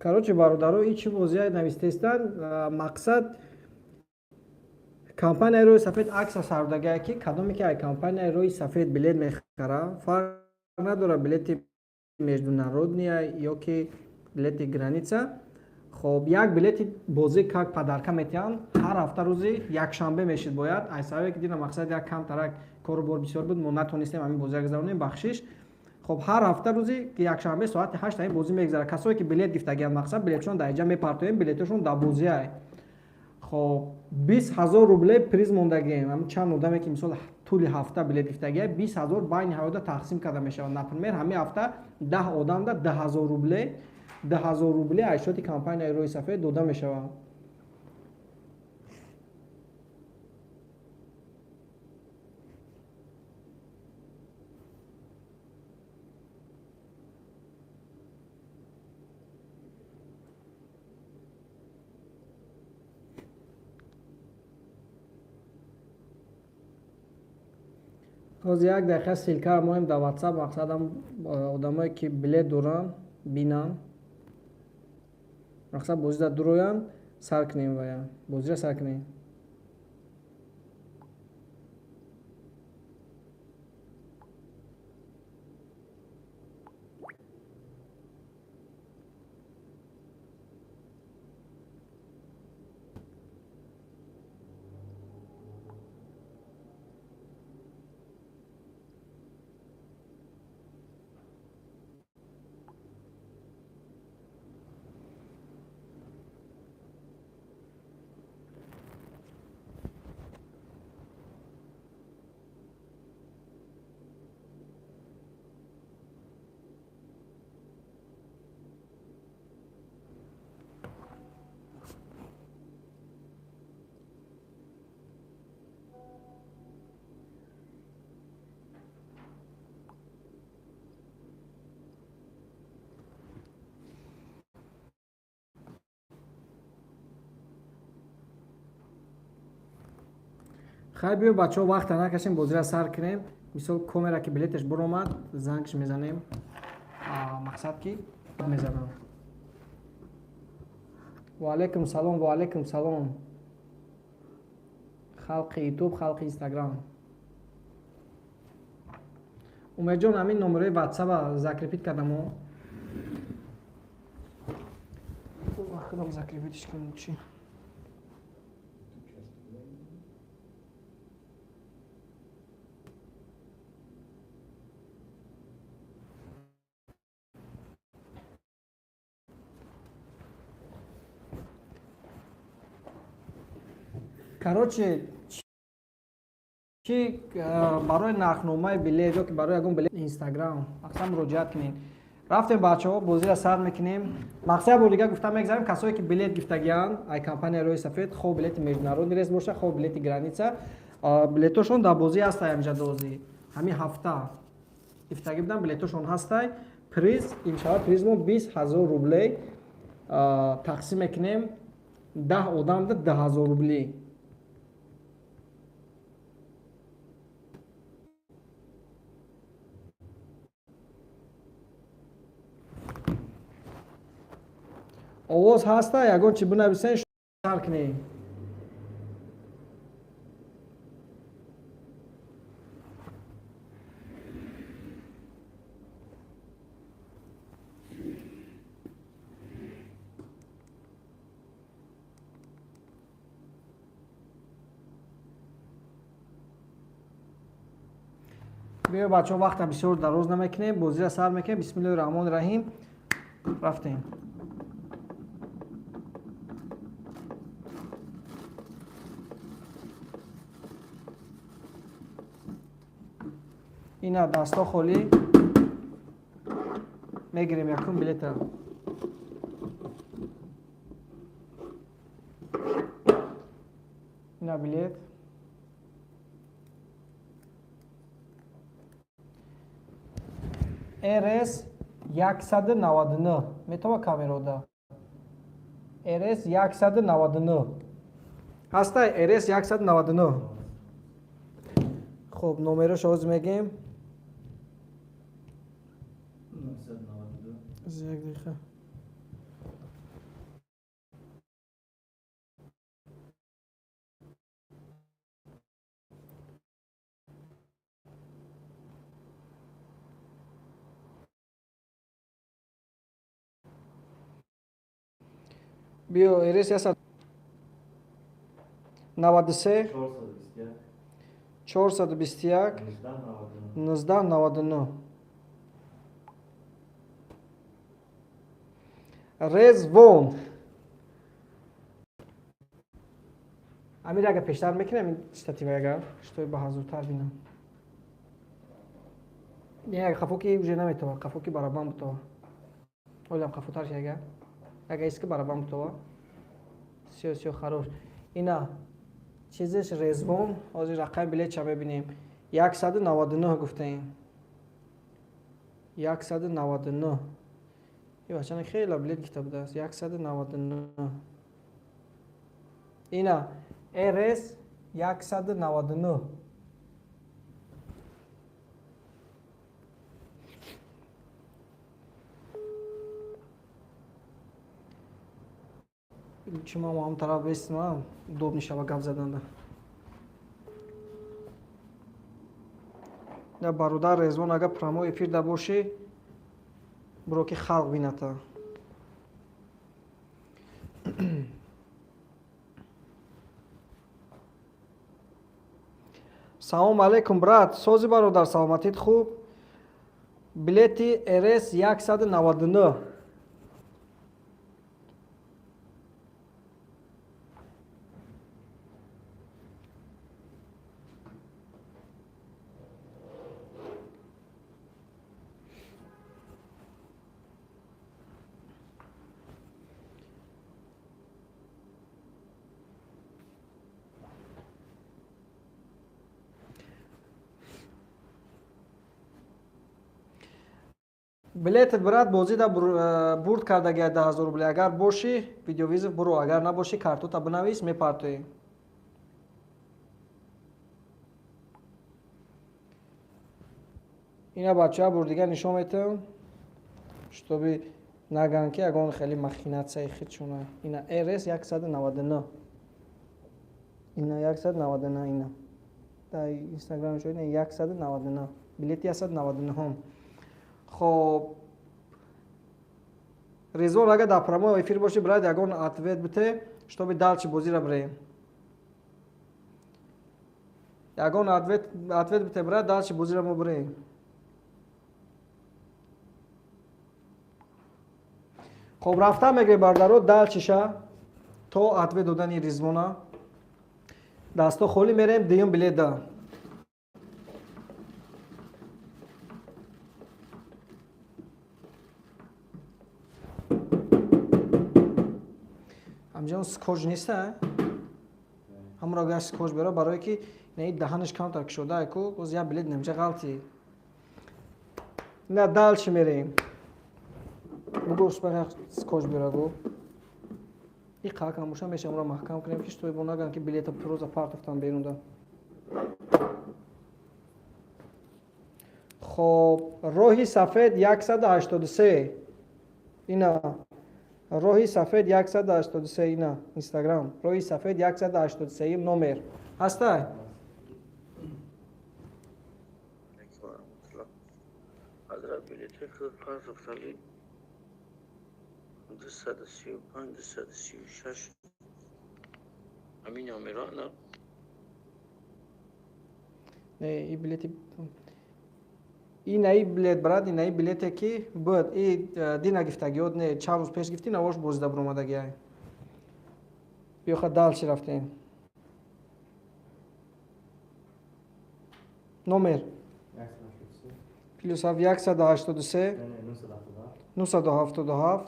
Короче, бародаро, ин чӣ бозия навистестан? Мақсад, компанияи Рӯи Сафед акция сардагае, ки кадоме ки ай компанияи Рӯи Сафед билет мехара, фарқ надорад, билети международный ё ки билети граница. Хоб, як билети бозӣ как подарка метиҳанд. Ҳар ҳафта рӯзи якшанбе мешид бояд. Ай сабабе ки дина, мақсад, як камтарак кору бор бисёр буд, мо натонистем ҳамин бозия гузаронем, бахшиш. Хоб, ҳар ҳафта рӯзи якшанбе соати 8 ҳамин бозӣ мегузарад. Касое ки билет гирифтагианд, мақсад, билетшон дар инҷа мепартоем, билетошон дар бозиай. Хоб, 20 000 рубле приз мондагием. Ҳамин чанд одаме ки, мисол, тӯли ҳафта билет гирифтагия, 20 000 байни ҳаёда тақсим карда мешавад. Например, ҳамин ҳафта 10 одамда 10 000 рубле, 10 000 рубле аз счёти компанияи Рӯи Сафед дода мешавад. Ҳозир як дақиқа ссылкаро моем дар WhatsApp. Мақсадам, одамое ки билет доранд, бинанд, мақсад, бозида дуроянд. Сар кунем вая, бозиро сар кунем. Хай, биё, бачаҳо, вақта накашем, бозиро сар кунем. Мисол, комера ки билеташ буромад, зангш мезанем. Мақсад ки мезанам. Ваалайкум салом, ваалайкум салом, халқи Ютуб, халқи Инстаграм. Умедҷон, ҳамин номерои Ватсаба закрепить кардамо, худам закрепитьш кунам, чи? Короче, чи барои нархномаи билет ё ки барои ягон билет Инстаграм, мақсад, муроҷиат кунед. Рафтем, бачаҳо, бозиро сар мекунем. Мақсад, бор дига гуфта мегзарем: касое ки билет гирифтагианд ай компания Рӯи Сафед, хо билети международный рейс боша, хо билети граница, билетошон дар бозӣ ҳастай. Ҳамиҷа дозӣ ҳамин ҳафта гирифтагӣ будан, билетошон ҳастай. Приз имшава, призмо 20 000 рубле тақсим мекунем, 10 одамда 10 000 рубли. Овоз ҳаста? Ягон чи бинависен, сар кунем. Биё, бачаҳо, вақта бисёр дароз намекунем, бозиро сар мекунем. Бисмиллоҳи раҳмони раҳим, рафтем. Ина, дастҳо холӣ мегирем. Якум билета ина, билет РС 199 метава камерода. РС 199 ҳастай, РС 199. Хоб, номерош ҳозир мегем. Як дақиқа. Биё, РС 193 421 1999. Резвон. Амир, ага пештар мекунем ин штатива, ага, что ба ҳазуртар бинам. Не, ага хафо ки уже наметова, хафо ки барабан бутова. Олям хафотар ши ага. Ага иски барабан бутова. Всё, всё, хорош. Ина чизеш Резвон, ҳозир рақами билетша мебинем. 199 гуфтаем. 199. И бачана хеле билет гифта будааст. 199. Ина РС 199. Чи ман ҳам тараф бестам, удобный шава гап заданда. Я бародар Резвон, ага прямой эфир да бошӣ, буро ки халқ бината. Салом алейкум, брат. Сози, бародар, саломатит хуб? Билети РС 199. Билетет, брат, бозида бурд кардагия 10 000 рубли. Агар бошӣ, видеовызов буро, агар набошӣ, картота бинавис, мепартоем. Ина бачаҳа бур дигар нишон метавам, чтобы наган ки ягон хеле махинация и хидшуна. Ина РС 199. Ина 199, ина. Дар Инстаграм шо ина 199. Билети 199. Хоб, Резвон, агар дар прямой эфир бошӣ, брат, ягон ответ бите, чтобы дальше бозиро бирем. Ягон ответ бите, брат, дальше бозиро мо бирем. Хоб, рафта мегирем, бародаро, дальше ша то ответ додани Резвона. Дасто холӣ мерем, дуюм билет да. Ҳамҷон скотч неста? Ҳамонро агар скотч бера, барое ки не даҳанаш камтар кушода ку, боз як билет немҷа ғалти. На, дальше мерем. Бугӯ, скотч бера, гу. И қакам боша меша, онро маҳкам кунем, ки чтобы бо наган ки билета пироза партофтан берунда. Хоб, роҳи сафед 183. Ина роҳи сафед 183, ина Инстаграм. Роҳи сафед 183 номер. Ҳастай? Ҳазрат, билети худ партофтали 235, 236, ҳамин номеро на? Не, и билети инаи билет, брат, инаи билете ки буд, и дина гифтагиёт, не, чанд рӯз пеш гифтӣ, навош бозида буромадагиай. Биёха, дальше рафтем. Номер плюс 183 977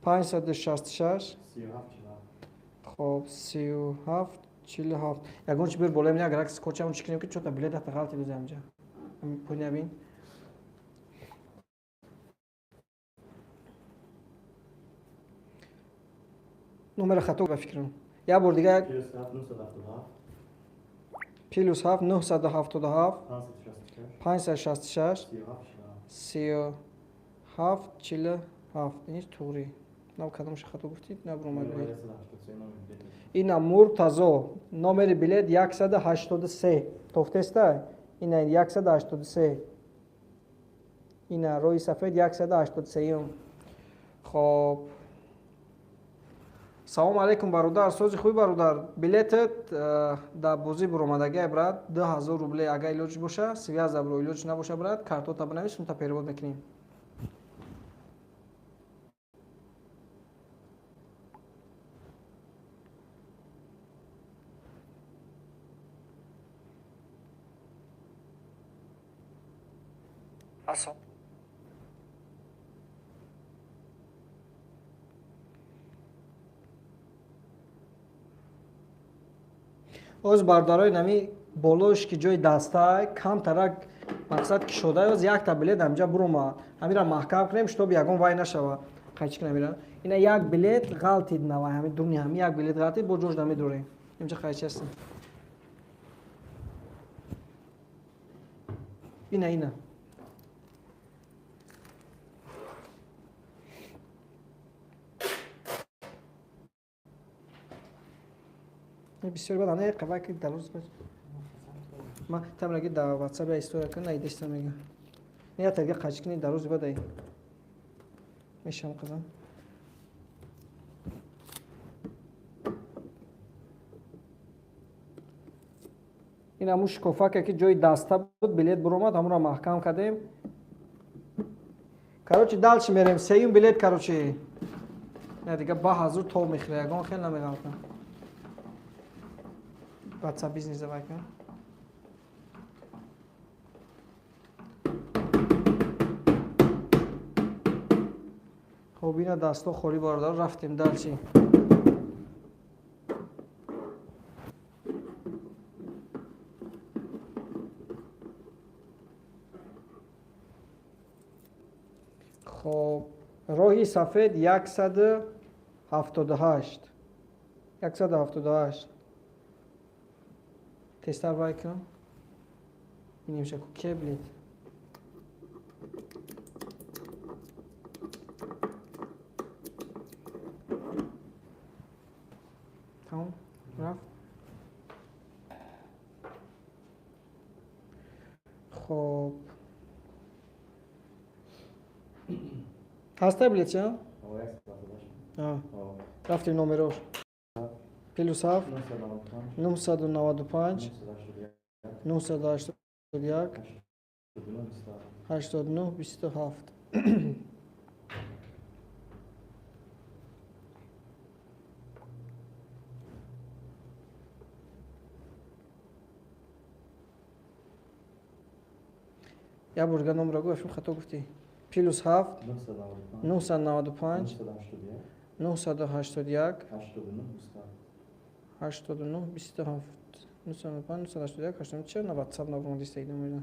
566, хоб, 37 47. Ягон чи бир болаем, агар скотчам чӣ кунем, ки чота билет ата ғалти дузам ҷа. Пунябин. Номера хато ба фикрам. Як бор дига. Плюс 7 977 566 37 47. Ин туғри. Нав кадомша хато гуфтид, набуромад билет. Ина Муртазо, номери билет 183. Тофтестай? Ина 183. Ина роҳи сафед 183. Хоб. Салому алейкум, бародар, сози хуби, бародар. Билетат дар бозӣ буромадагиай, брат, 2000 рубле. Агар илоҷ боша, связь бро, илоҷ набоша, брат, картота бинавис, унта перевод мекунем. Оз, бародарои, нами болош, ки ҷои дастай камтарак, мақсад кишода, оз якта билет ҳамҷа бурома, ҳамира маҳкам кунем, чтобы ягон вай нашава. Қайчи кунам ира? Ина як билет ғалтид, навай ҳами дуни ҳами як билет ғалтид, бо ҷош намедорем. Инҷа қайчи ҳастем. Ина. Бисёр бад ана қабай ки дароз ма тамраги да WhatsApp я история кун, наидеста мега. Не, я таги қачи кини, дароз бадай. Мешам қазам. Ин ҳамун шикофаке, ки ҷои даста буд, билет буромад, ҳамонро маҳкам кардем. Короче, дальше мерем. Сеюм билет, короче. Не, дига ба ҳазур тоб мехӯра, ягон хел намеғалта. WhatsApp бизнес давай кун. Хоб, ина дасто холӣ, бародар, рафтем дальше. Хоб, роҳи сафед 178, 178. Тезтар вай кун. Бинем ку ке билет. Тамом, рафт. Хоб. Ҳастай билет ча? Рафтем номерош. Плюс ҳафт, 995, 981, 89, 27. Як бор дига номро гӯ, афим хато гуфтӣ. Плюс ҳафт, 995, 981, 89, 27. 995, 981, 89. Чера на WhatsApp набуромадиста ин номера?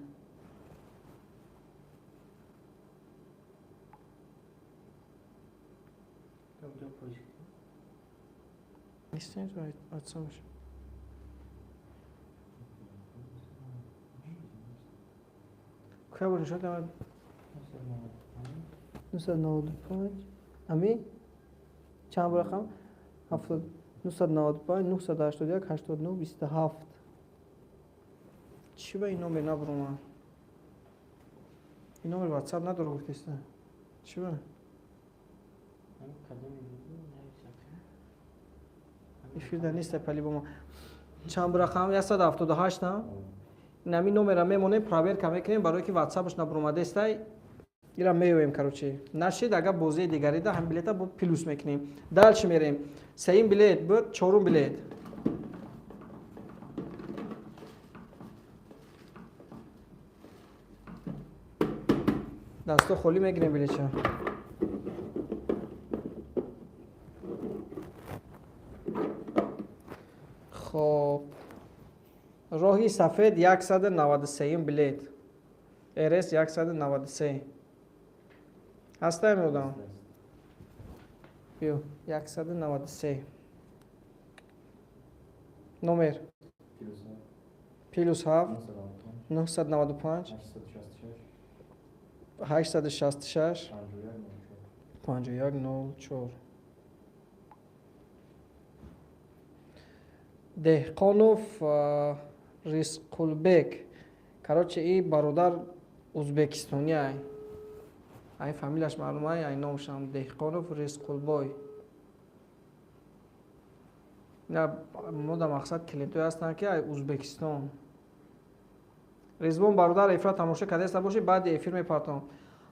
Нестем WhatsApp. Кая бор нишон дам? 995. Ами? Чанд рақам? 70, 995, 981, 89, 27. Чӣ ба ин номер набуромад? Ин номер WhatsApp надора, гуфтеста. Чӣ ба? Эфирда неста по-любому. Чанд рақам? 178 на? Инами номера мемонем, проверка мекунем, барое ки WhatsApp-аш набуромадестай. Ира меёем, короче. Нашид, агар бозии дигарида ҳам билета бо плюс мекунем. Дальше мерем. Сеюм билет буд, чорум билет. Дасто холӣ мегирем билетча. Хоб. Роҳи сафед 193 билет. РС 193. Ҳастаем одам? Биё, 193. Номер. Плюс ҳафт, 995, 866, 51, 04. Деҳқонов Рисқулбек. Короче, и бародар узбекистони ай. Ай фамилияш маълум ай, ай номшам Деҳқонов Рисқулбой. Мо да мақсад клиентое ҳастанд, ки ай Узбекистон. Ризвон бародар, эфира тамошо кардаеста бошӣ, баъди эфир мепартом.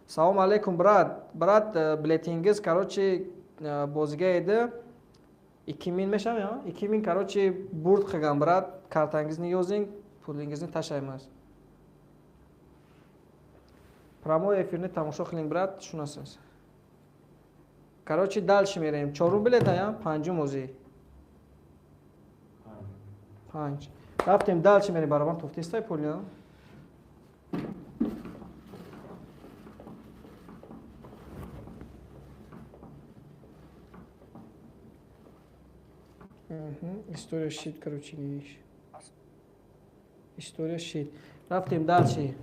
Салом алейкум, брат. Брат, билетингиз, короче, бозигаеди 2000 мешавад, 2000, короче, бурд қилган, брат. Картангизни ёзинг, пулингизни ташlaymiz. Прямой эфирни тамошо қилинг, брат, tushunasiz. Короче, дальше мерем. Чорум билет ая, панҷум озӣ. Панҷ. Рафтем, дальше мерем, баробар туфтистай пул, я? История щит, короче, не история щит. Рафтем дальше.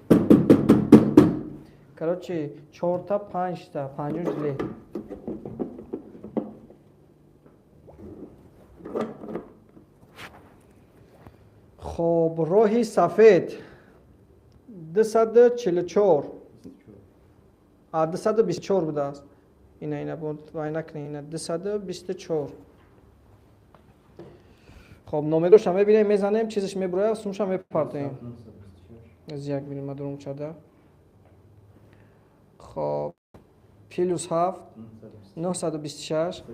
Короче, чорта, панҷта, панҷум билет. Хоб, роҳи сафед 244, 224 будааст. Ина, ина, вай накунед, ина 224. Хоб, номероша мебинем, мезанем, чизаш мебурояд, сумша мепартоем. Аз як бинем, ма дурум чада. Хоб, +7 926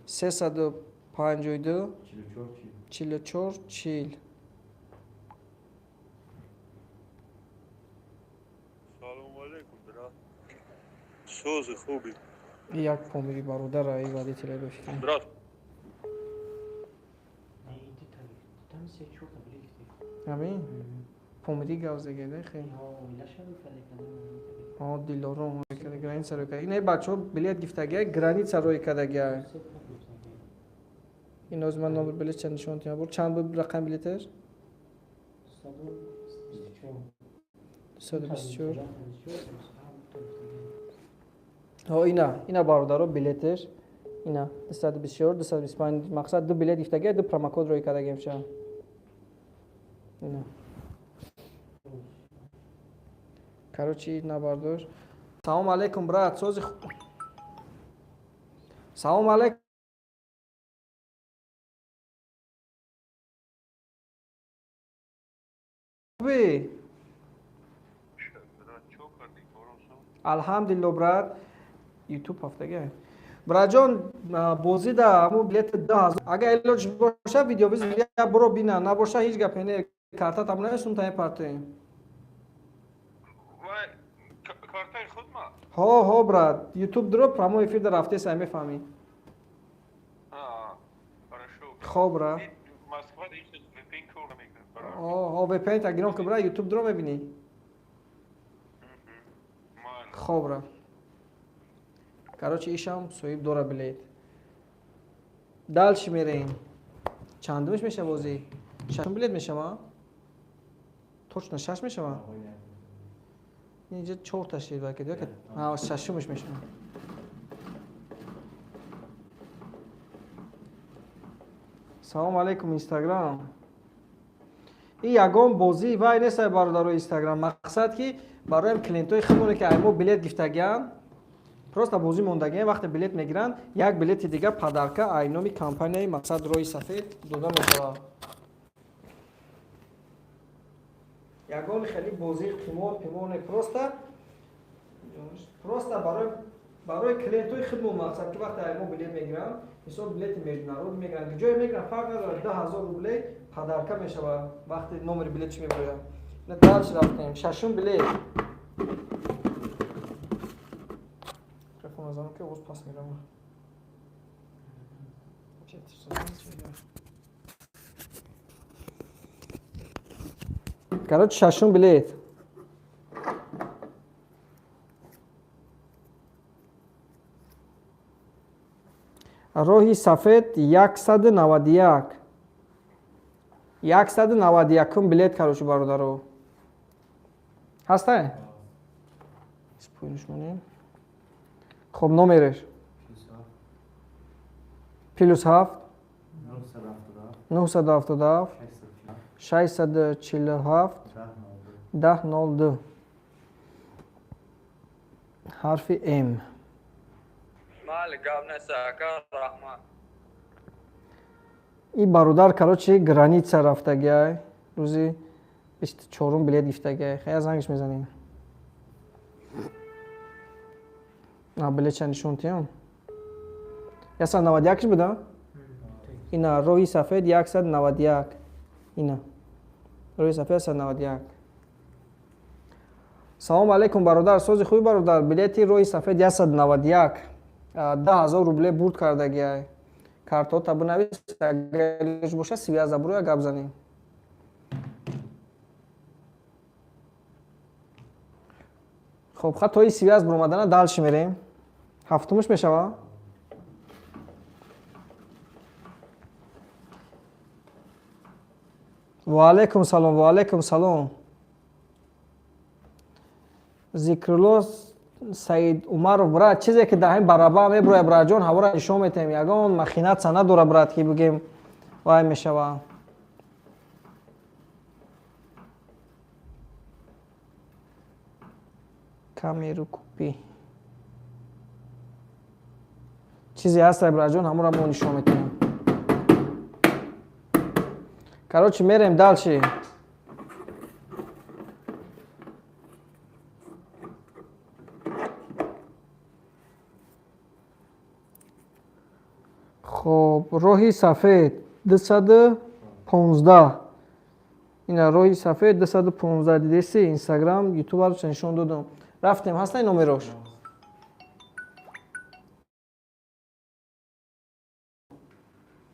352 44 40. Салому алейкум, брат. Сози хуби. Як помири бародара и водителя ба фикрам. Брат. Ҳамин? Помири гап загеда хел. О, Дилором граница рӯй карда. Ина бачаҳо билет гифтагия, граница рӯй кардагия. Ин ҳозир ман номер билет чанд нишон диҳам. Бур чанд буд рақам билеташ? 224. Ҳо, ина, ина бародаро билеташ. Ина 224, 225, мақсад ду билет гифтагия, ду промокод рӯй кардагием ша. Ина. Короче, набардош. Салом алейкум, брат. Сози Салом алейкум. Алҳамдулилло, брат. YouTube ҳафтага. Братҷон, бозӣ да ҳамун билети 2000. Агар илоҷ боша, видеовиз буро бина, набоша ҳеҷ гапе не. Карта там не сум таи партоем. Картаи худ ма? Ҳо, ҳо, брат. YouTube дро прямой эфир да рафтеса, мефаҳмӣ. Хорошо. Хо, брат. Москва VPN кор намекунад, брат. Ҳо, ҳо, VPN та гирон ки, брат, YouTube дро мебинӣ. Хо, брат. Короче, ишам соҳиб дора билет. Дальше мерем. Чандумиш меша бозӣ? Шашум билет мешава? Точно шаш мешава? Инҷа чорта шид баки, ё ки шашумиш мешава. Салом алейкум, Инстаграм. И ягон бозӣ вай нест, бародарои Инстаграм. Мақсад ки барои клиентои худмоне ки ай мо билет гифтагианд, просто бозӣ мондагианд, вақте билет мегиранд, як билети дигар подарка ай номи компанияи мақсад роҳи сафед дода мешавад. Ягон хеле бозии қимор пимор не, просто просто барои клиентои худмон, мақсад ки вақте ай мо билет мегиранд, мисол билети международӣ мегиранд, ҷое мегиранд, фарқ надорад, 2000 рублей подарка мешавад вақте номери билетш мебояд. На, дальше рафтем. Шашум билет. Телефон занам ки оғоз пас мерава. Короче, шашум билет. Роҳи сафед 191. 191 билет, короче, бародаро. Ҳастай? Споинш монем. Хоб, номереш. +7 977 647 10 02. Ҳарфи М. Майли, гап нест, ака, раҳмат. И бародар, короче, граница рафтагиай, рӯзи 24-ум билет гифтагиай. Хая, зангиш мезанем. На билетша нишон тиём. 191-ш буда? Ина, роҳи сафед 191. Ина. Роҳи сафед 191. Салом алейкум, бародар, сози хуби, бародар, билети роҳи сафед 191, 10 000 рубле бурд кардагиай. Картота бинавис, агар илоҷ боша, связь буроя, гап занем. Хоб, ха, тои связь буромадана дальше мерем. Ҳафтумаш мешава? Ва алейкум салом, ва алейкум салом. Зикрулло Саид Умаров, брат, чизе ки дар ҳамин бараба меброя, братҷон, ҳавора нишон метаҳем. Ягон махинатса надора, брат, ки бигем вай мешава. Камеру купи. Чизе ҳаста, братҷон, ҳамонро мо нишон метаҳем. Короче, мерем дальше. Хоб, роҳи сафед 215. Ина, роҳи сафед 215, дидеси, Инстаграм, Ютубаро нишон додам. Рафтем, ҳастай номерош?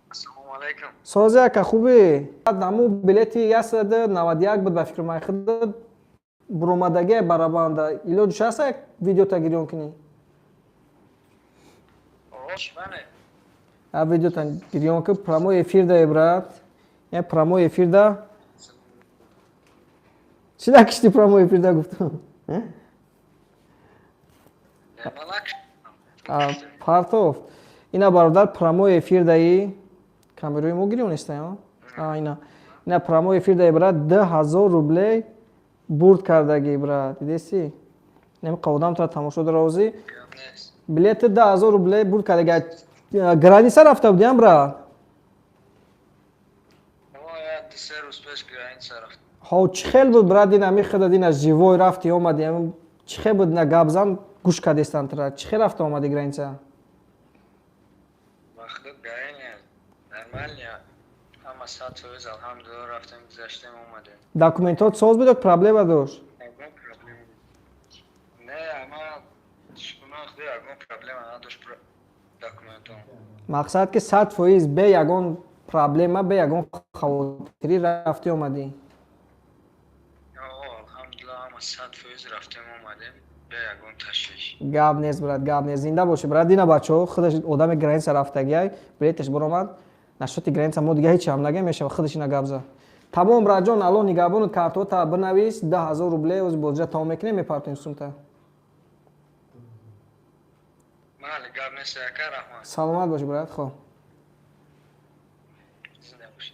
Ассалому алайкум. Сози, ака, хубӣ? Ҳамун билети 191 буд, ба фикри ман, худат буромадагия барабанда. Илоҷиш ҳаста, як видеота гирён кунӣ? Ош, мане. А видеота гирён ки, прямой эфир да, брат. Я прямой эфир да. Чӣ накишти, прямой эфир да гуфтам? Малак. А, партов. Ина, бародар, прямой эфир даи. Камерои мо гирён неста, а? Ина. Ина, прямой эфир даи, брат, 2000 рублей бурд кардагӣ, брат. Дидеси? Нем қавдам тра тамошо дора озӣ. Билети 2000 рублей бурд кардагӣ. Граница рафта будиам, брат? Мо 2-3 рӯз пеш граница рафт. Ҳо, чӣ хел буд, брат, ина мехӯдад, ина живой рафти омади. Чӣ хел буд, ина гап зан, гӯш кардестан тра. Чӣ хел рафта омади граница? Вақт граница нормально. Ҳама 100%, алҳамдулилла, рафтем, гузаштем, омадем. Документот соз буд ё проблема дошт? Ягон проблема. Не, ама шукуна худи, ягон проблема надошт документом. Мақсад ки 100% бе ягон проблема, бе ягон хавотирӣ рафти омадӣ. О, алҳамдулилла, ҳама 100% рафтем, омадем бе ягон ташвиш. Гап нест, брат, гап нест. Зинда бошӣ, брат. Дина, бачаҳо, худаш одами граница рафтагиай, билеташ баромад. Насчёти граница мо дига ҳеч ҳам нагем, мешава, худаш ина гап зад. Тамом, братҷон, алло нигаҳбонут, картота бинавис, 10 000 рубле ози бозиҷа тамом мекунем, мепартоем сумта. Майли, гап нест, ака, раҳмат. Саломат бошӣ, брат, хоб. Зинда бошӣ.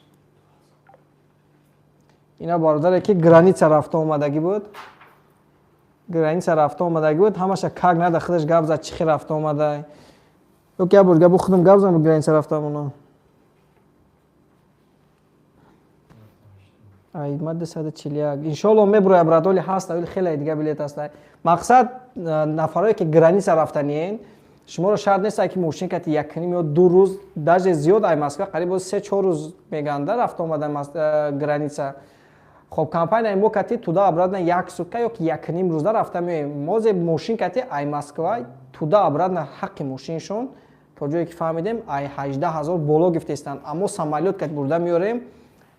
Ина бародаре ки граница рафта омадагӣ буд. Граница рафта омадагӣ буд, ҳамаша как нада худаш гап зад, чӣ хел рафта омадай. Ё ки як бор гапу худам гап занам, граница рафтам оно. Ай, ма 241. Иншоалло меброя, брат, оли ҳаст, оли хеле дига билет ҳаст. Мақсад, нафарое ки граница рафтаниен, шуморо шарт нест, ки мошин кати якним ё 2 рӯз, даже зиёд, ай Москва қариб боз 3-4 рӯз меганда рафта омадан граница. Хоб, компанияи мо кати туда обратно як сутка ё ки якним рӯза рафта меоем. Мо зе мошин кати ай Москва туда обратно ҳаққи мошиншон, то ҷое ки фаҳмидем, ай 18 000 боло гифтестанд. Аммо самолёт кати бурда меорем,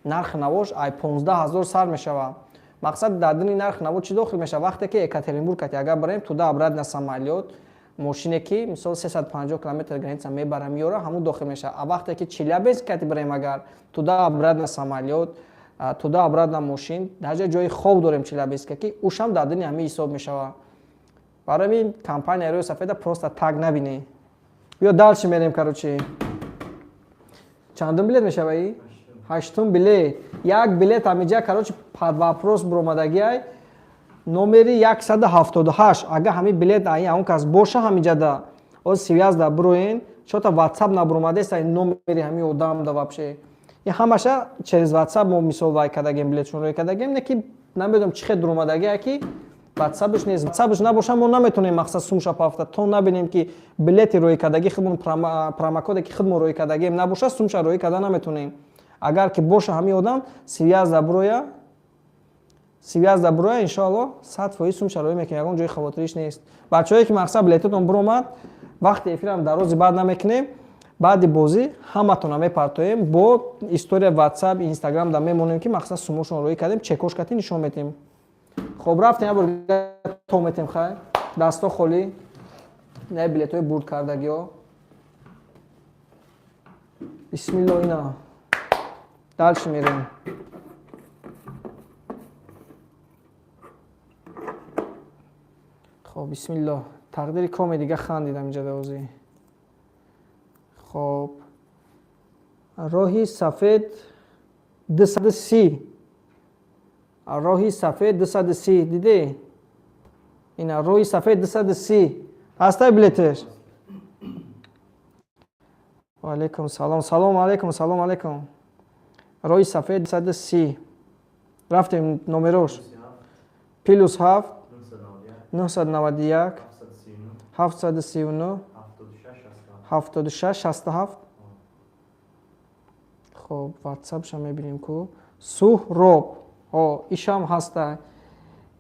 нархи навош ай 15 000 сар мешавад. Мақсад, дар дини нархи наво чӣ дохил мешавад? Вақте ки Екатеринбург кати агар барем туда обратно самолёт, мошине ки мисол 350 километр граница мебара меёра, ҳамун дохил мешавад. А вақте ки Челябинск кати барем, агар туда обратно самолёт, туда обратно мошин, даже ҷои хоб дорем Челябинска, ки ушам дар дини ҳамин ҳисоб мешавад. Барои ҳамин компания Рӯи Сафеда просто так набинӣ. Биё, дальше мерем, короче. Чандум билет мешава и? Ҳаштум билет. Як билет ҳамиҷа, короче, под вопрос буромадагиай, номери 178. Агар ҳамин билет ай он кас боша, ҳамиҷада оз связь да бироен, чота ватсап набуромадест ай номери ҳамин одам да вообще. И ҳамаша через WhatsApp мо мисол вай кардагем, билетшон рӯй кардагем, не ки намедонам чӣ хел дуромадагия, ки WhatsAppш нест. WhatsAppш набоша, мо наметонем мақсад сумша пафта, то набинем, ки билети рӯй кардагӣ худмон, промокоде ки худмон рӯй кардагем набоша, сумша рӯй карда наметонем. Агар ки боша, ҳамин одам связь да буроя, связь да буроя, иншоалло, 100% сумша рӯй мекунем, ягон ҷои хавотириш нест. Бачаҳое ки мақсад билетотон буромад, вақти эфирам дарози баъд намекунем, баъди бозӣ ҳаматона мепартоем, бо история WhatsApp, Instagram да мемонем, ки мақсад сумошон рӯй кардем, чекош кати нишон метем. Хоб, рафтем, як бор то метем. Хай, дасто холӣ не, билетҳои бурд кардагиҳо. Бисмилло, ина дальше мерем. Хоб, бисмилло, тақдири коме дига хандидам инҷа давозӣ. Хоб, роҳи сафед 230, роҳи сафед 230, диде, ина роҳи сафед 230 ҳастай билетеш. Ваалайкум салом, салом алайкум, салом алайкум. Роҳи сафед 230, рафтем, номерош +7 991 739 76 67. Хоб, ватсапша мебинем ку. Суҳроб, о, ишам ҳаста.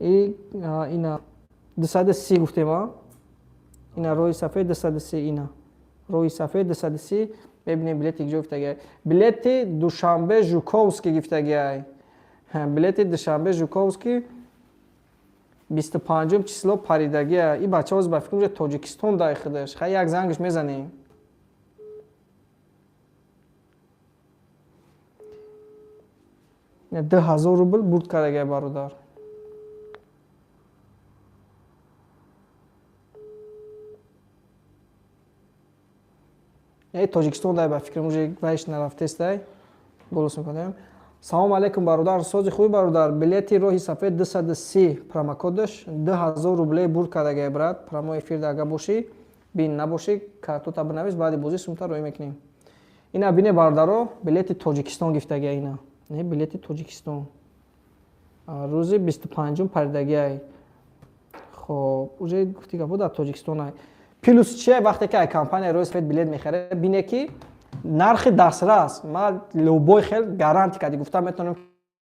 И ина 230 гуфтем, а ина роҳи сафед 230, ина роҳи сафед 230. Мебинем, билети ҷо гифтагиай, билети Душанбе Жуковский гифтагиай, билети Душанбе Жуковский 25-ум число паридагия. И бача ҳоз ба фикрам Тоҷикистон дай худаш. Хай, як зангаш мезанем. 2000 рубл бурд кардагиай бародар. Тоҷикистон дай ба фикрам, уже вайш нарафтестай, голос мекунем. Салом алейкум, бародар, сози хуби, бародар. Билети роҳи сафед 230, промокодаш 2000 рублей бурд кардагиай, брат. Прямой эфирда ага бошӣ бин, набошӣ, картота бинавис, баъди бозӣ сумта рӯй мекунем. Ина бине, бародаро, билети Тоҷикистон гифтагиай, ина не, билети Тоҷикистон рӯзи 25-ум паридагиай. Хоб, уже гуфти гапо, дар Тоҷикистон ай. Плюс чия? Вақте ки ай компания роҳи сафед билет мехаре, бине ки нархи дастрас, ман любой хел гарантия кади гуфта метавонам,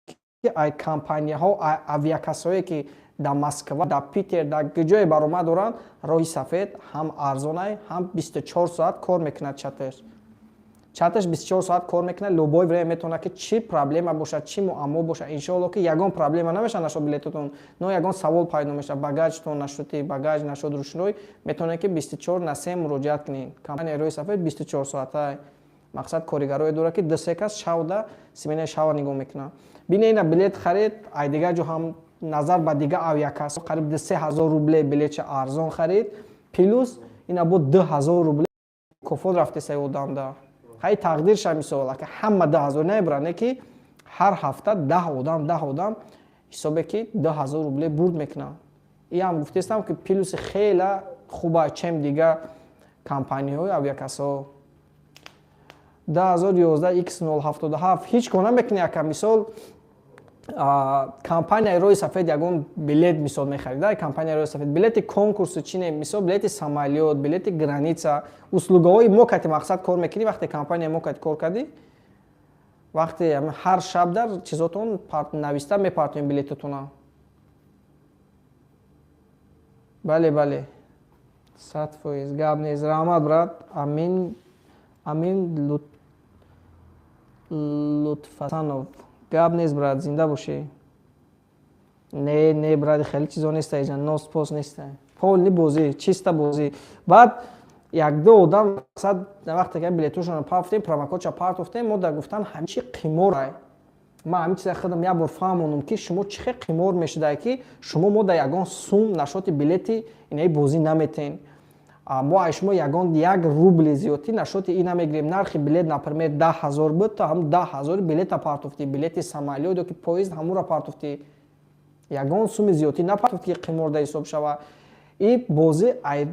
ки ай компанияҳо, ай авиакассое ки дар Москва, дар Питер, дар ҷое баромад доранд, роҳи сафед ҳам арзонай, ҳам 24 соат кор мекунад чаташ. Чаташ 24 соат кор мекунад, любой время метавонад, ки чӣ проблема бошад, чӣ муаммо бошад. Иншоалло, ки ягон проблема намешавад нашод билетотон, но ягон савол пайдо мешавад, багажтон нашуди, багаж нашуд рушной, метавонед ки 24 на 7 муроҷиат кунед. Компания роҳи сафед 24 соата мақсад коригарое дорад, ки ду-се кас шавда сменаи шава нигоҳ мекунад. Бине, ина билет харид, ай дигар ҷо ҳам назар ба дигар авиакасс қариб 2-3 ҳазор рубле билетша арзон харид, плюс ина бо 2000 рубле кофот рафтесай одамда. Ҳай, тақдирша, мисол, ака ҳама 10 000 намебарад, не ки ҳар ҳафта 10 одам, 10 одам ҳисобе ки 2000 рубле бурд мекунанд. Иам гуфтестам, ки плюси хела хуба, чем дигар компаниҳои авиакассҳо. 2011 x 077 ҳеҷ кор намекунӣ, ака. Мисол, компанияи роҳи сафед ягон билет мисол мехарида, компанияи роҳи сафед билети конкурсу чи не, мисол, билети самолёт, билети граница, услугаҳои мо кати мақсад кор мекунӣ. Вақте компания мо кати кор кардӣ, вақте ҳар шаб дар чизотон нависта мепартоем билетотона. Бале, бале, 100%, гап нест, раҳмат, брат. Амин, Амин Лутфасанов, гап нест, брат, зинда бошӣ. Не, не, брат, хеле чизо неста иҷа, нос пос неста, полный бозӣ, чиста бозӣ. Баъд якду одам мақсад вақте ки билетошонро пафтем, промокодша партофтем, мо да гуфтан ҳамин чи қимор. Ман ҳамин чиза худам як бор фаҳмонам, ки шумо чӣ хел қимор мешудае, ки шумо мо да ягон сум нашоти билети инаи бозӣ наметен, мо аз шумо ягон як рубли зиёдтӣ нашоти и намегирем. Нархи билет, например, 10 000 буд, то ҳам 10 000 билета партофтӣ, билети самолёт ё ки поезд ҳамура партофтӣ, ягон суми зиёдтӣ напартофтӣ, ки қиморда ҳисоб шава. И бозӣ ай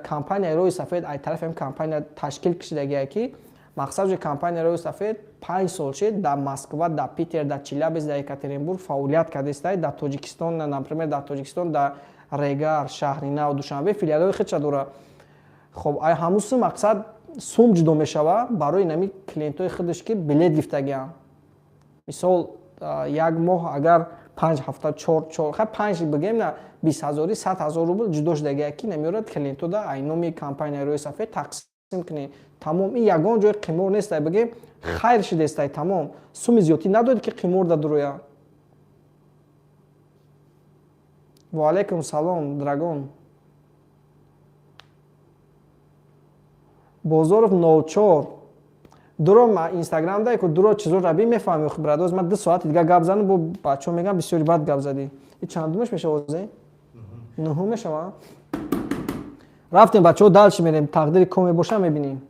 компанияи роҳи сафед, ай тарафи ҳам компания ташкил кашидагие, ки мақсад компанияи роҳи сафед. 5 сол шед, дар Москва, дар Питер, дар Челябинск, дар Екатеринбург фаъолият кардестай. Дар Тоҷикистон, например, дар Тоҷикистон, дар Регар, Шаҳри Нав, Душанбе филиалҳои худша дорад. Хоб, ай ҳамун мақсад сум ҷудо мешава барои нами клиентҳои худаш, ки билет гирифтагианд. Мисол, як моҳ агар 5 ҳафта, чор, чор, хай, панҷ бигем, на 20 ҳазори, 100 000 рубл ҷудо шудагия, ки намеорад клиентҳо да ай номи компанияи Роҳи Сафед тақсим кунед. Тамом, ин ягон ҷои қимор нестай, бигем, хайр шидестай. Тамом, суми зиёдтӣ надоред, ки қимор да дуроя. Ва алайкум салом, драгон Бозоров 04. Дуро Инстаграм дай ку, дуро чизо раби мефаҳми, брадоз. Ман 2 соати дига гап занам бо бачаҳо, мегам, бисёри бад гап задӣ. И чандумаш мешава? Озе нуҳум мешава. Рафтем, бачаҳо, дальше мерем. Тақдири коме боша, мебинем.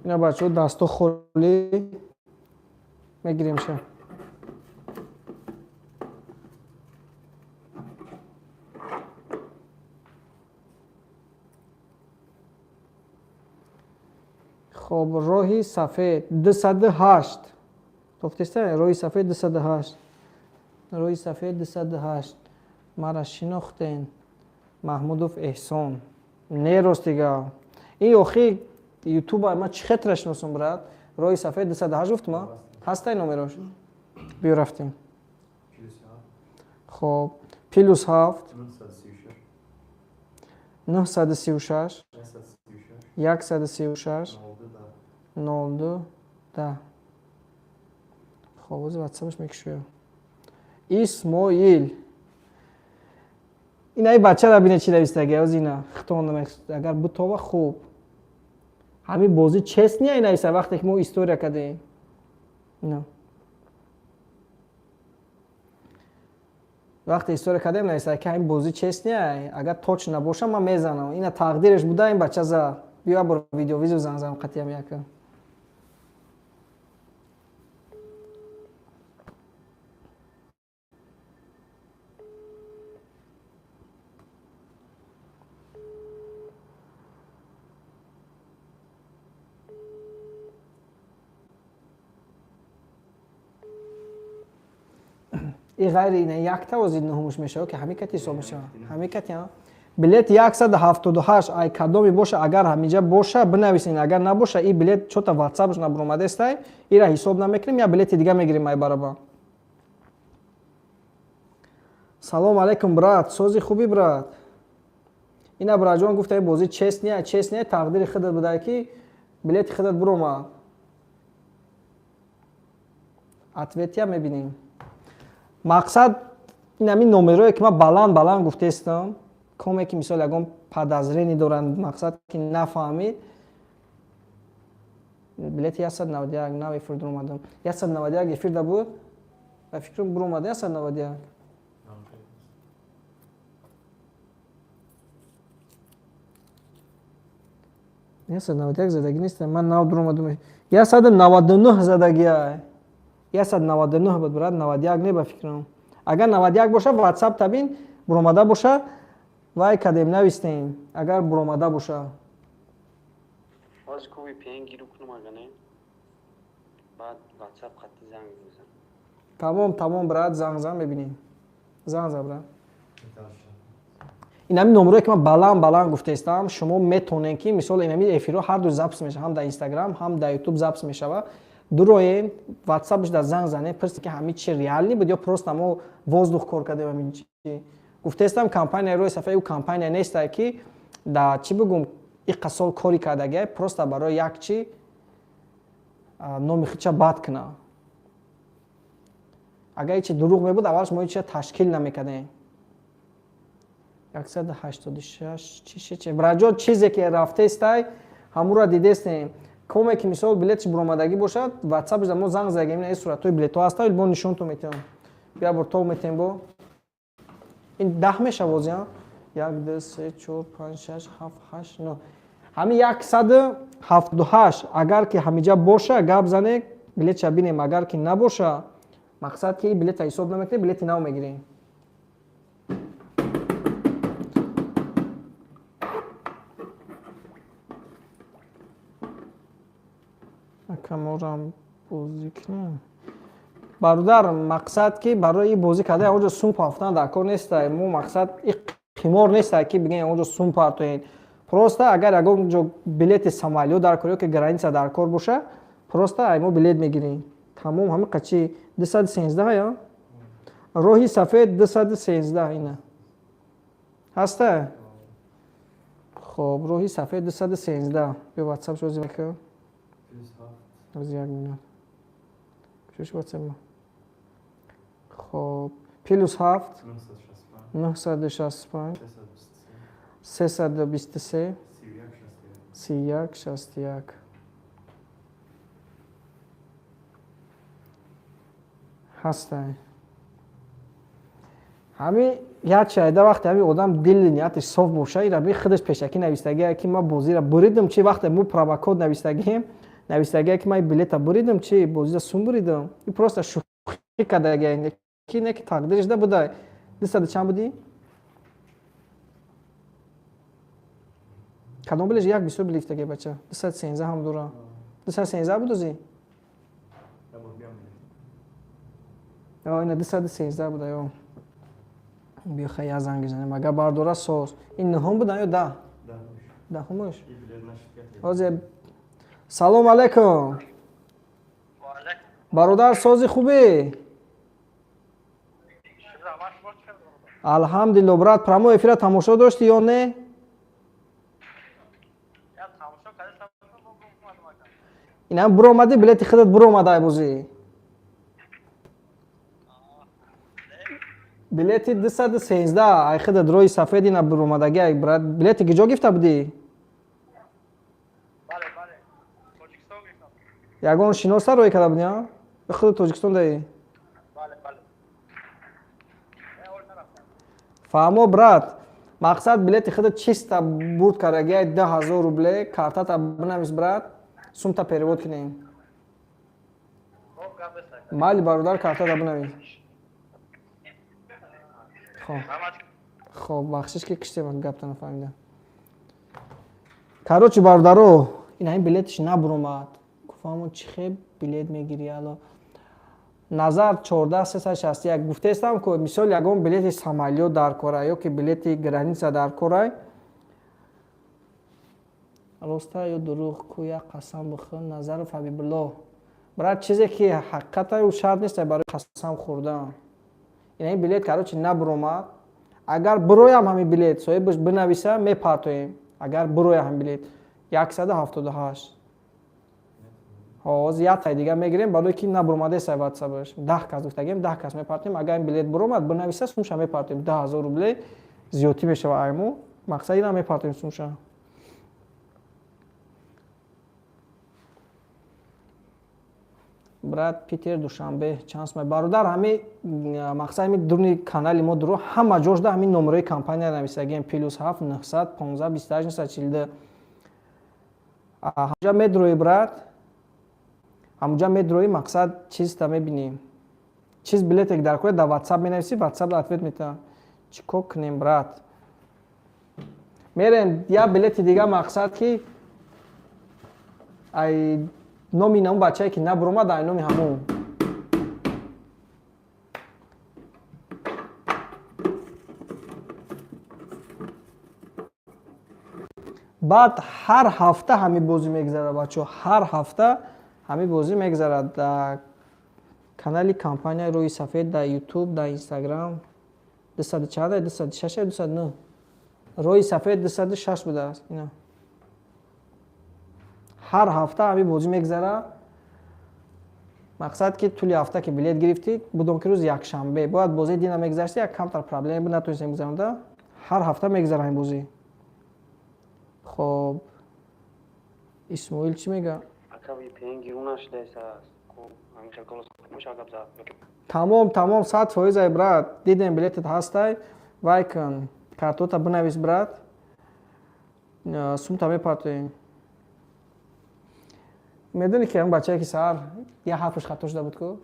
Ина, бачаҳо, дасто холӣ мегирем ша. Хоб, Роҳи Сафед 208 гуфтеста, Роҳи Сафед 208, Роҳи Сафед 208. Мара шинохтен? Маҳмудов Эҳсон не, ростига, ин охи ютуба ма чӣ хетра шиносум, брат. Роҳи Сафед 208 гуфтма, ҳастай номерош. Биё, рафтем. Хоб, +7 936 136 02 10. Хоб, ози ватсапаш мекушоям. Исмоил, инаи бачара бине, чӣ навистаги. Ози ина хитон агар бутова, хуб, ҳамин бозӣ честный я нависа. Вақте ки мо история кардем, ина вақте история кардем, нависа, ки ҳамин бозӣ честный я, агар точно набоша, ман мезанам. Ина тақдиреш буда, ин бача зад. Биё, бор видеовызов занг занам қатиям яка. И ғайри ина якта ози нуҳумуш мешава, ки ҳамин кати ҳисоб мешава, ҳамин кати. Билет 178 ай кадоме боша, агар ҳаминҷа боша, бинависен, агар набоша, и билет чота ватсапш набуромадестай, ира ҳисоб намекунем, я билети дига мегирем. Ай бараба. Салом алейкум, брат, сози хуби, брат? Ина, браҷон, гуфта, бозӣ честный я, честный я. Тақдири худат буда, ки билети худат буромад. Ответия мебинем. Мақсад ин ҳамин номерое, ки ман баланд баланд гуфтестам, коме ки мисол ягон подозрение доранд, мақсад ки нафаҳмид. Билети 191 нав эфир дуромадам. 191 эфирда буд, ба фикрам, буромада 191. 191 задагӣ нестам, ман нав дуромадам. 199 задагиай, 199 буд, брат, 91 не, ба фикрам. Агар 91 боша, ватсап табин, буромада боша, вай кадем, навистем, агар буромада боша. Ҳозир ку VPN гиру кунам, ага не, баъд WhatsApp хатти занг мезанам. Тамом, тамом, брат, занг зан, мебинем. Занг зан, брат. Инами номерое, ки ман баланд баланд гуфтаистам, шумо метонед, ки мисол инами эфирҳо ҳар ду запись мешава, ҳам дар Инстаграм, ҳам дар Ютуб запись мешава. Дуроен, ватсапш дар занг занед, пурсед, ки ҳамин чи реальный буд ё просто мо воздух кор кардем. Ҳамин чи гуфтаистам, компания Рои Сафед ӯ компания нестае, ки да чӣ бигӯм, иқа сол кори кардагиай, просто барои як чи номи худша бад куна. Агар ичи дурӯғ мебуд, аввалш мо ича ташкил намекардем. 186 чи браҷон, чизе ки рафтестай, ҳамура дидестем. Коме ки мисол билетш буромадагӣ бошад, ватсапш мо занг задагем. Ин суратҳои билетҳо ҳаста, бо нишонтон метиҳам. Бия, бор тов метиҳем. Бо ин 10 мешава, озия. Як, ду, се, чор, панҷ, шаш, ҳафт, ҳашт, нӯ. Ҳамин 178, агар ки ҳамиҷа боша, гап зане, билетша бинем. Агар ки набоша, мақсад ки билета ҳисоб намекунем, билети нав мегирем. Акаморам бозӣ кунем. Бародар, мақсад ки барои бозӣ карда онҷо сум партофтан дар кор нестай. Мо мақсад и қимор нестай, ки бигем онҷо сум партоен. Просто агар ягон ҷо билети самолёт дар кор ё ки граница дар кор боша, просто ай мо билет мегирем. Тамом, ҳамин қачи 213 я? Роҳи сафед 213 ина. Ҳаста? Хоб, роҳи сафед 213. Биё WhatsApp шози бака. Аз як минут. Куҷош WhatsApp ма? Хоб, плюс 7 965 323 31 61. Ҳастай. Ҳами як шайда вақте ҳами одам дили нияташ соф боша, ира би худаш пешакӣ навистагия, ки ман бозира буридам, чи вақте мо промокод навистагием, навистагия, ки ман билета буридам, чи бозира сум буридам. И просто шӯхӣ кардагия, ки не ки тақдириш да будай. Дусаду чанд будӣ? Кадом билеш як бисёр билифтагия бача? 213 ҳам дора. 213 будозӣ? Ина 213 буда ё. Биё хай як занг бизанем. Агар бардора соз. Ин нӯҳум будан ё даҳ? Даҳумаш? Ҳозир. Салом алайкум. Бародар, сози хубӣ? Алҳамдулилло, брат, прямой эфира тамошо доштӣ ё не? Инам буромадӣ, билети худат буромад ай бозӣ. Билети 213 ай худат роҳи сафед ина буромадаги ай брат. Билети киҷо гирифта будӣ? Ягон шиноса роҳӣ карда будӣ, а? Худ Тоҷикистон даӣ? Фаҳмо, брат. Мақсад билети худат чиста бурд кардаги ай 2000 рубле, картата бинавис, брат, сумта перевод кунем. Майли, бародар, картата бинавис. Хоб. Хоб, бахшиш ки киштем, гапта нафаҳмидам. Короче, бародаро, ин ҳамин билетиш набуромад. Гуфтам, чӣ хел билет мегирӣ ало? Назар 14361 гуфтаистам, ку мисол ягон билети самолёт дар кора ё ки билети граница дар корай. Роста ё дурӯғ, ку як қасам бихӯр, Назаров Ҳабибулло. Брат, чизе ки ҳақиқата ӯ шарт нест барои қасам хӯрдан. Ин ҳамин билет, короче, набуромад. Агар буроям ҳамин билет, соҳибаш бинависа, мепартоем. Агар буроя ҳамин билет 178. Ҳозир як тай дига мегирем, барои ки набуромадест ватсапаш. 10 кас гуфтагем, 10 кас мепартоем. Агар ин билет буромад, бинависа, сумша мепартоем. 10 000 рубле зиёдтӣ мешава айму. Мақсад ина мепартоем сумша. Брат, Питер Душанбе чанд сумай? Бародар, ҳами мақсад ҳами дуруни канали мо дуро ҳама ҷошда ҳамин номерои компания нависагем: плюс 7 915 28 942. Ҳамҷа медрои, брат, ҳамуҷа медрои, мақсад чизта мебинӣ. Чиз билете ки дар кора дар WhatsApp менависӣ, WhatsApp ответ метавон. Чӣ кор кунем, брат? Мерем як билети дига, мақсад ки ай номи намун бачае ки набуромад, ай номи ҳамун. Баъд ҳар ҳафта ҳамин бозӣ мегзарад, бачаҳо, ҳар ҳафта ҳамин бозӣ мегзарад дар канали компанияи Роҳи Сафед, дар Ютуб, дар Инстаграм. Дусаду чанд? 206, 209. Роҳи Сафед 206 будааст. Ина ҳар ҳафта ҳамин бозӣ мегзарад. Мақсад ки тӯли ҳафта ки билет гирифтӣ, будом ки рӯзи якшанбе бояд бозии дина мегзашти, як камтар проблеме буд, натонистем гузаронда. Ҳар ҳафта мегзара ҳамин бозӣ. Хоб, Исмоил чӣ мега? Ака, VPN гиру нашудааст. Ҳамин хел голос меша гап зад. Тамом, тамом, 100% ай, брат. Дидем, билетат ҳастай. Вай кун, картота бинавис, брат. Сумта мепартоем. Медонӣ, ки ҳам бачае, ки саҳар як ҳарфаш хато шуда буд ку,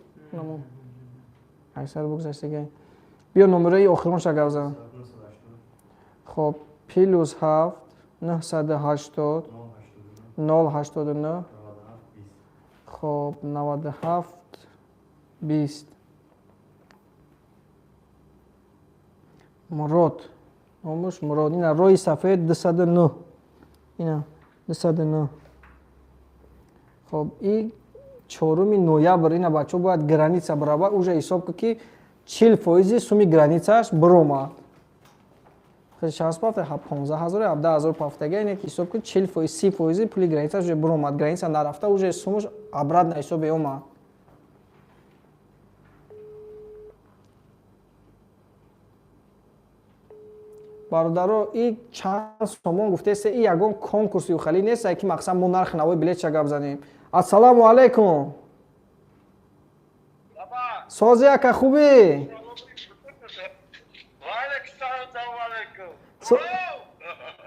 аксар бугзаштага. Биё, номерои охиронша гап зан. Хоб, +7 980 089, хоб, 97 20. Мурод номуш, Мурод. Ина, роҳи сафед, 209, ина, 209. Хоб, и 4 ноябр. Ина, бачаҳо, бояд граница барава. Уже ҳисоб ку, ки 40 фоизи суми границаш биромад. Шанс пафта 15 000, 17 000 пафтага. Ине ки ҳисоб кун, 40 фоиз, 30 фоизи пули границаш уже биромад. Граница нарафта, уже сумаш обратно ҳисобе омад. Бародаро, и чанд сомон гуфтест, и ягон конкурси ухалӣ нест, ки мақсад мо нархи навои билетша гап занем. Ассалому алайкум, сози, ака, хубӣ?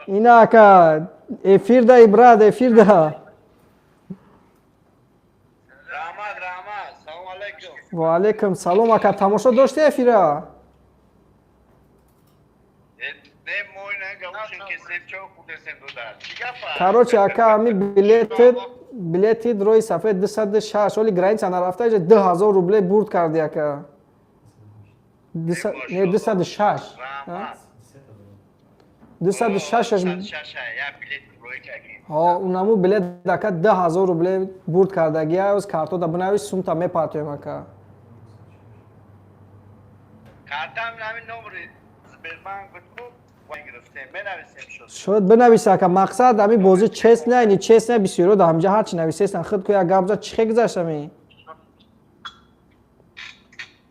Ина, ака, эфирда, брат, эфирда. Ва алайкум салом, ака. Тамошо дошти эфира? Короче, ака, ами билетит роҳи сафед 206, оли граница нарафта, иҷа 2000 рубле бурд карди, ака. Не, 206, 206. Унаму билет, ака, 2000 рубле бурд кардагия. Оз картода бинавис, сумта мепартоем, ака. Картам ҳамин номери Сбербанк буд ку, шояд бинависа, ака. Мақсад, ами бозӣ честно, не честно, бисёро да ҳамҷа ҳарчи нависестан. Худ ку як гап зад, чӣ хе гузашт ами?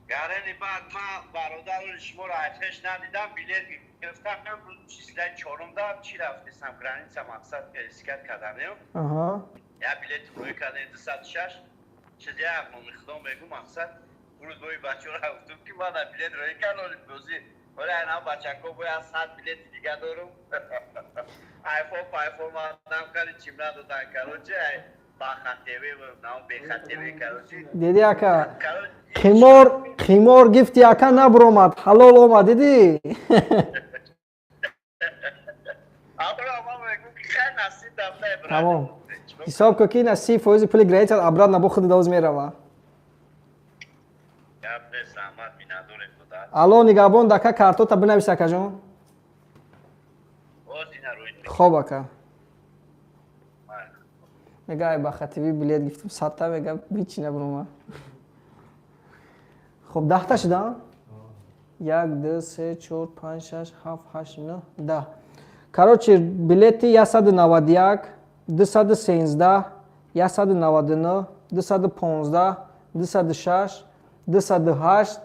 Гарени баъд ма бародарони шуморо пеш надидам, билет гирифтам, числаи чорумда чӣ рафтесам граница, мақсад искат кардам, я билет рӯй кардем 206 чиз, як номи худо мегу, мақсад фурудгоҳи бачаро гуфтум, ки мана билет рӯй кардам, бозӣ. Оля, ина бачако, бояд 100 билети дига дорум. Айфон пайфон мадам кали чим надодан, короче, бахатеве, нам бехатеве, короче. Диди, ака, қимор, қимор гифти, ака, набуромад, ҳалол омад, дидӣ? Абра, ма мегум, ки хай, насиб дафта. Тамом, ҳисоб кун, ки ина 30 фоизи пули граница обратно бо худи давоз мерава. Гап нест, раҳмат, миннатдорем. Алло нигаҳбон, дака, картота бинавис, акаҷон. Хоб, ака. Мега, ай бахативи билет гифтам, 100-та, мега, ҳичи набурома. Хоб, 10-та шуда: як, ду, се, чор, панҷ, шаш, ҳафт, ҳашт, нӯҳ, 10. Короче, билети 191, 213, 199, 215, 206, 208,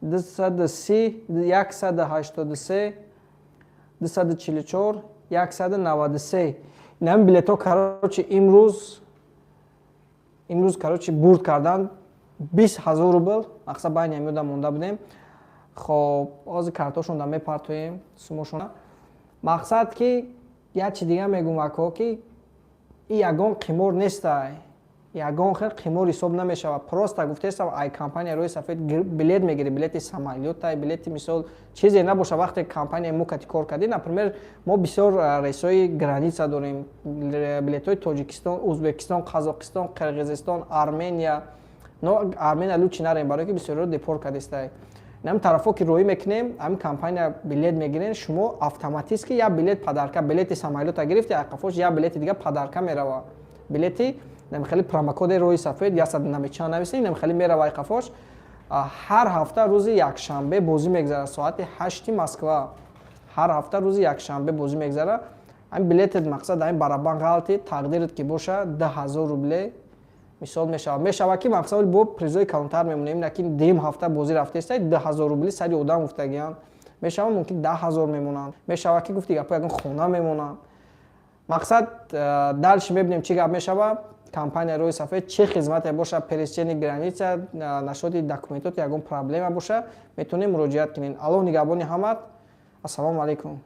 230, 183, 244, 193. Инами билетҳо, короче, имрӯз, короче, бурд кардан 20 000 рубл. Мақсад, байни ҳамиёда монда будем. Хоб, ҳозир картошонда мепартоем, сумошона. Мақсад, ки як чи дига мегум, ако, ки и ягон қимор нестай, ягон хел қимор ҳисоб намешавад. Просто гуфтестам, ай компания рӯи сафед билет мегирӣ, билети самолётай, билети, мисол, чизе набоша. Вақте компания мо кати кор кардӣ, например, мо бисёр рейсҳои граница дорем, билетҳои Тоҷикистон, Узбекистон, Қазоқистон, Қирғизистон, Армения. Но Армения лучше нарем, барое ки бисёриро депорт кардистай. Ҳамин тарафҳо ки роҳӣ мекунем, ҳамин компания билет мегирен, шумо автоматически як билет подарка, билети самолёта гирифти, ақафош як билети дига подарка мерава. Билети хеле промокоди роҳи сафед яксад намечанд нависем, инам хеле мерава айқафош. Ҳар ҳафта рӯзи якшанбе бозӣ мегзарад, соати 8-и Москва. Ҳар ҳафта рӯзи якшанбе бозӣ мегзарад. Ҳамин билетет, мақсад, ҳамин барабан ғалти, тақдират ки боша, 2000 рубле, мисол, мешавад. Мешавад, ки, мақсад, бо призои калонтар мемонем. Ки дуюм ҳафта бозӣ рафтеста, 2000 рубли сари одам гуфтагианд. Мешавад, мумкин, 10 000 мемонанд. Мешавад, ки, гуфти гапо, ягон хона мемонанд. Мақсад, дальше мебинем, чӣ гап мешавад. Компания рӯи сафед чӣ хизмате боша, пересечение граница, насчёти документот ягон проблема боша, метавонем муроҷиат кунем. Аллоҳ нигаҳбони ҳамат. Ассалому алайкум.